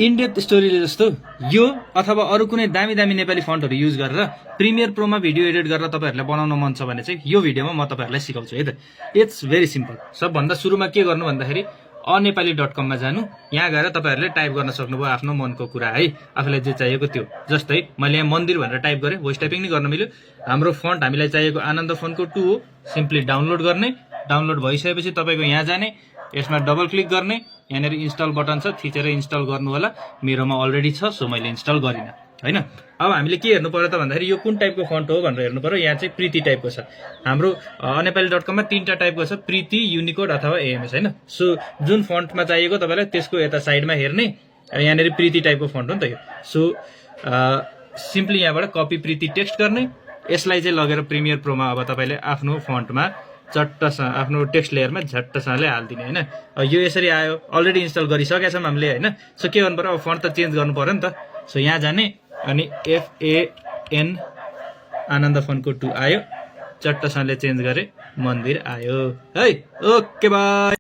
In-depth स्टोरीले जस्तो यो अथवा अरू कुनै दामी दामी नेपाली फन्टहरू युज गरेर प्रिमियर प्रोमा भिडियो एडिट गरेर तपाईँहरूले बनाउन मन छ भने चाहिँ यो भिडियोमा म तपाईँहरूलाई सिकाउँछु है त। It's very simple. सबभन्दा सुरुमा के गर्नु भन्दाखेरि अनेपाली.com मा जानु। यहाँ गएर तपाईँहरूले टाइप गर्न सक्नुभयो आफ्नो मनको कुरा है, आफूलाई जे चाहिएको त्यो। जस्तै मैले यहाँ मन्दिर भनेर टाइप गरेँ, भोइस टाइपिङ नै गर्न मिल्यो। हाम्रो फन्ट हामीलाई चाहिएको आनन्द फोनको 2 हो। सिम्पली डाउनलोड गर्ने, डाउनलोड भइसकेपछि तपाईँको यहाँ जाने, यसमा डबल क्लिक गर्ने, यहाँनिर इन्स्टल बटन छ, थिचेर इन्स्टल गर्नु होला। मेरोमा अलरेडी छ, सो मैले इन्स्टल गरिनँ हैन। अब हामीले के हेर्नु पर्यो त भन्दाखेरि यो कुन टाइपको फन्ट हो भनेर हेर्नु पर्यो। यहाँ चाहिँ प्रीति टाइपको छ। हाम्रो अनेपाली.com मा 3टा टाइपको छ, प्रीति, युनिकोड अथवा एएमएस हैन। सो जुन फन्टमा चाहिएको तपाईँलाई त्यसको यता साइडमा हेर्ने। यहाँनिर प्रीति टाइपको फन्ट हो नि त यो। सो सिम्पली यहाँबाट कपी प्रीति टेक्स्ट गर्ने। यसलाई चाहिँ लगेर प्रिमियर प्रोमा अब तपाईँले आफ्नो फन्टमा चट्टसँग आफ्नो टेक्स्ट लेयरमा झट्टसँगले हालिदिने हैन। यो यसरी आयो, अलरेडी इन्स्टल गरिसकेका छौँ हामीले हैन। सो के गर्नु पर्यो, अब फन्ट त चेन्ज गर्नु पर्यो नि त। सो यहाँ जाने अनि FAN आनन्द फोनको 2 आयो, चट्टसँगले चेन्ज गरे, मन्दिर आयो है। Okay by.